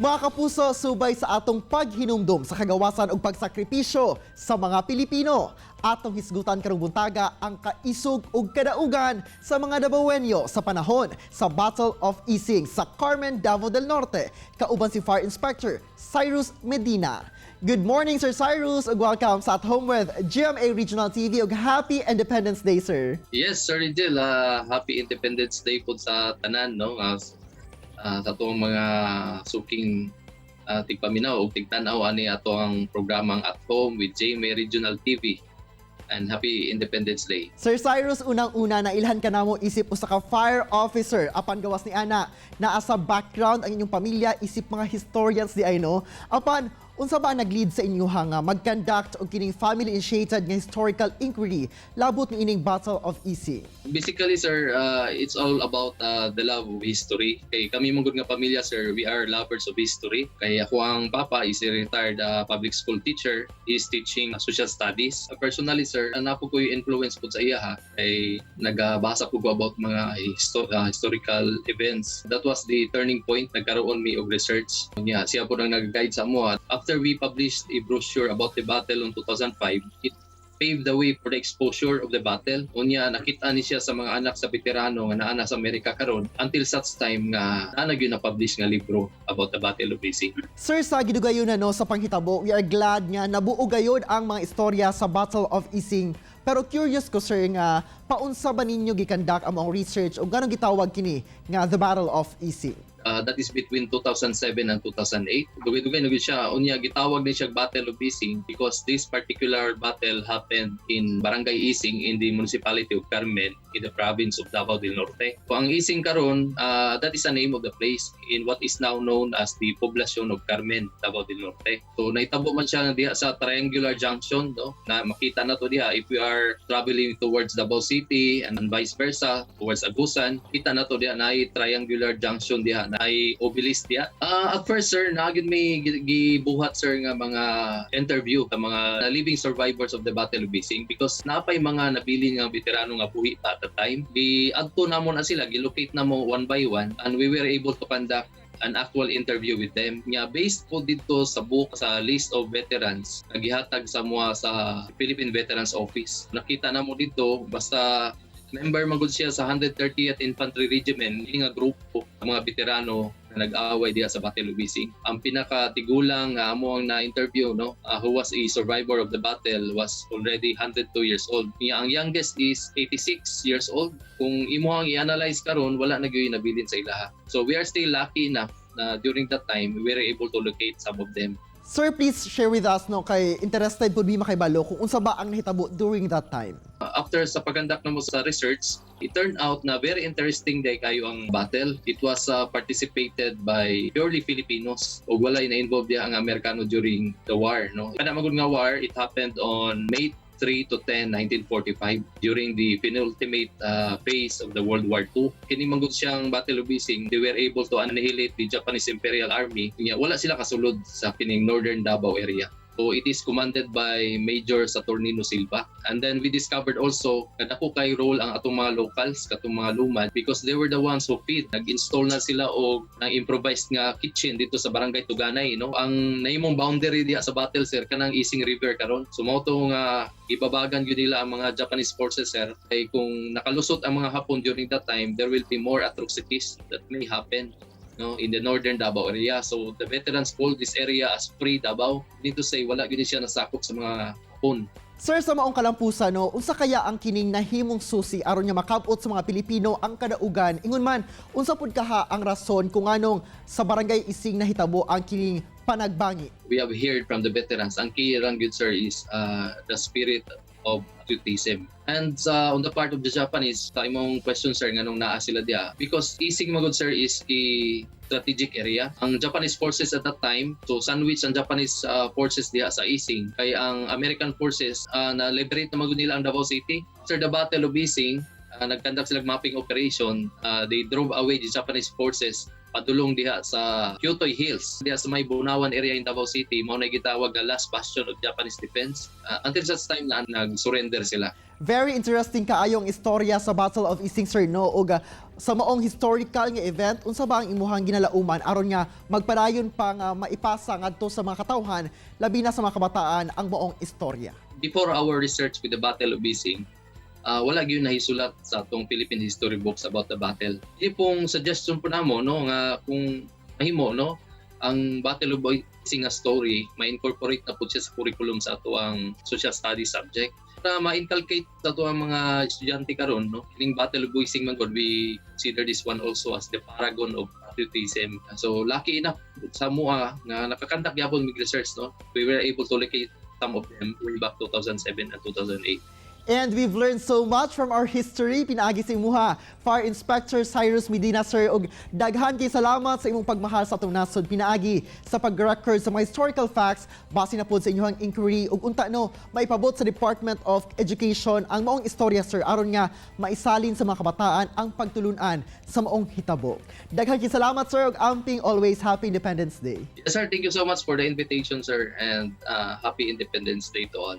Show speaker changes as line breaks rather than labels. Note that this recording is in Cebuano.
Mga kapuso, subay sa atong paghinumdum sa kagawasan ug pagsakripisyo sa mga Pilipino. Atong hisgutan karong buntaga ang kaisog ug kadaugan sa mga Dabawenyo sa panahon sa Battle of Ising sa Carmen, Davao del Norte. Kauban si Fire Inspector Cyrus Medina. Good morning, Sir Cyrus, ug welcome sa At Home with GMA Regional TV ug Happy Independence Day, sir.
Yes, Sir Rigel, happy Independence Day po sa tanan, no? Sa atong mga suking tigpaminaw o tigtan-aw ani ato ang programang At Home with GMA Regional TV. And happy Independence Day.
Sir Cyrus, unang-una na ilhan ka namo isip usa ka fire officer apan gawas ni ana naa sa background ang inyong pamilya isip mga historians di ay, no? Apan unsa ba ang nag-lead sa inyo nga mag-conduct og kining family initiated nga historical inquiry labot ni ining Battle of Ising?
Basically, sir, it's all about the love of history. Kay kami man gud nga pamilya, sir, we are lovers of history. Kay ako ang papa is a retired public school teacher. He is teaching social studies. Personally, sir, naa po koy influence po sa iya ha. Kay nagabasa po ko about mga historical events. That was the turning point. Nagkaroon mi og research. Nya, siya po nang nag-guide sa amo. After we published a brochure about the battle in 2005, it paved the way for the exposure of the battle. Unya, nakita ni siya sa mga anak sa veterano nga naa na sa Amerika karon until such time nga naa na gyud na-publish nga libro about the Battle of Ising.
Sir, sa gidugayon na, no, sa panghitabo, we are glad nga nabuo gayod ang mga istorya sa Battle of Ising. Pero curious ko, sir, nga paunsa ba ninyo gi-conduct ang mga research o ganong gitawag kini nga the Battle of Ising?
That is between 2007 and 2008. Dugay-dugay na gyud siya. Unya, gitawag ni siya Battle of Ising because this particular battle happened in Barangay Ising in the municipality of Carmen in the province of Davao del Norte. So ang Ising karon, that is the name of the place in what is now known as the poblacion of Carmen, Davao del Norte. So nahitabo man siya diha sa triangular junction, no, na makita na to diha if we are traveling towards Davao City and vice versa towards Agusan, kita na to diha na triangular junction diha na ay obelisk diha. At first, sir, naa gyud may gibuhat, sir, nga mga interview sa mga living survivors of the Battle of Ising because napay mga nabilin nga veterano nga buhi pa at the time. Gi-adto namo na sila, gi-locate namo one by one and we were able to conduct an actual interview with them. Nga based po dito sa book, sa list of veterans na gihatag sa mga sa Philippine Veterans Office. Nakita namo dito, basta member magud siya sa 130th Infantry Regiment, nga grupo ng mga veterano na nag-away diha sa Battle of Ising. Ang pinakatigulang nga amo ang na-interview, no, who was a survivor of the battle was already 102 years old. Niya ang youngest is 86 years old. Kung imo ang i-analyze karon, wala na gyud nabilin sa ilaha. So we are still lucky enough na during that time we were able to locate some of them.
Sir, please share with us, no, kay interested pud mi makibalo kung unsa ba ang nahitabo during that time.
After sa pag-conduct namo sa research, it turned out na very interesting day kayo ang battle. It was participated by purely Filipinos ug walay na-involved diha ang Amerikano during the war, no? Kana magud nga war, it happened on May 3 to 10, 1945 during the penultimate phase of the World War II. Kini man gud siyang Battle of Ising, they were able to annihilate the Japanese Imperial Army. Nya, wala sila kasulod sa kining northern Davao area. So it is commanded by Major Saturnino Silva. And then we discovered also na dako kay role ang atong mga locals, katong mga lumad, because they were the ones who feed. Nag-install na sila og ng improvised nga kitchen dito sa Barangay Tuganay, no? Ang nahimong boundary diha sa battle, sir, kanang Ising River karon. So mao to nga ibabagan gyud nila ang mga Japanese forces, sir. Kay kung nakalusot ang mga Hapon during that time, there will be more atrocities that may happen, no, in the northern Davao area. So the veterans called this area as Free Davao. Need to say, wala gyud siya nasakop sa mga Hapon.
Sir, sa maong kalampusan, no, unsa kaya ang kining nahimong susi aron nga makab-ot sa mga Pilipino ang kadaugan? Ingon man, unsa pud kaha ang rason kung anong sa Barangay Ising nahitabo ang kining panagbangi?
We have heard from the veterans, ang key rang gyud, sir, is the spirit of patriotism. And on the part of the Japanese, sa imong question, sir, nganong naa sila diha, because Ising magud, sir, is a strategic area. Ang Japanese forces at that time, so sandwich ang Japanese forces diha sa Ising. Kay ang American forces, na liberate na magud nila ang Davao City. After the Battle of Ising, nag-conduct sila mapping operation. They drove away the Japanese forces. Padulong diha sa Cutoy Hills, diha sa may Bunawan area in Davao City, mao na gitawag nga last bastion of Japanese defense until such time na nag-surrender sila.
Very interesting kaayong istorya sa Battle of Ising, sir, no? Ug sa maong historical nga event, unsa ba ang imuhang ginalauman aron nga magpadayon pa nga maipasa ngadto sa mga katawhan, labi na sa mga kabataan, ang maong istorya?
Before our research with the Battle of Ising, wala gyud nahisulat sa atong Philippine history books about the battle. Di pong suggestion po namo, no, nga kung mahimo, no, ang Battle of Ising nga story ma-incorporate na po siya sa curriculum sa ato ang social studies subject para ma-inculcate sa ato ang mga estudyante karon, no, kining Battle of Ising man gud, we consider this one also as the paragon of patriotism. So lucky enough sa mua nga naka-conduct gyapon mig research, no, we were able to locate some of them way back 2007 and 2008.
And we've learned so much from our history pinaagi sa imuha, Fire Inspector Cyrus Medina, sir, ug daghan kay salamat sa imong pagmahal sa atong nasod pinaagi sa pag-record sa mga historical facts base na pod sa inyong inquiry, ug unta, no, maipabot sa Department of Education ang maong istorya, sir, aron nga maisalin sa mga kabataan ang pagtulunan sa maong hitabo. Daghan kay salamat, sir, ug amping always. Happy Independence Day.
Yes, sir. Thank you so much for the invitation, sir, and happy Independence Day to all.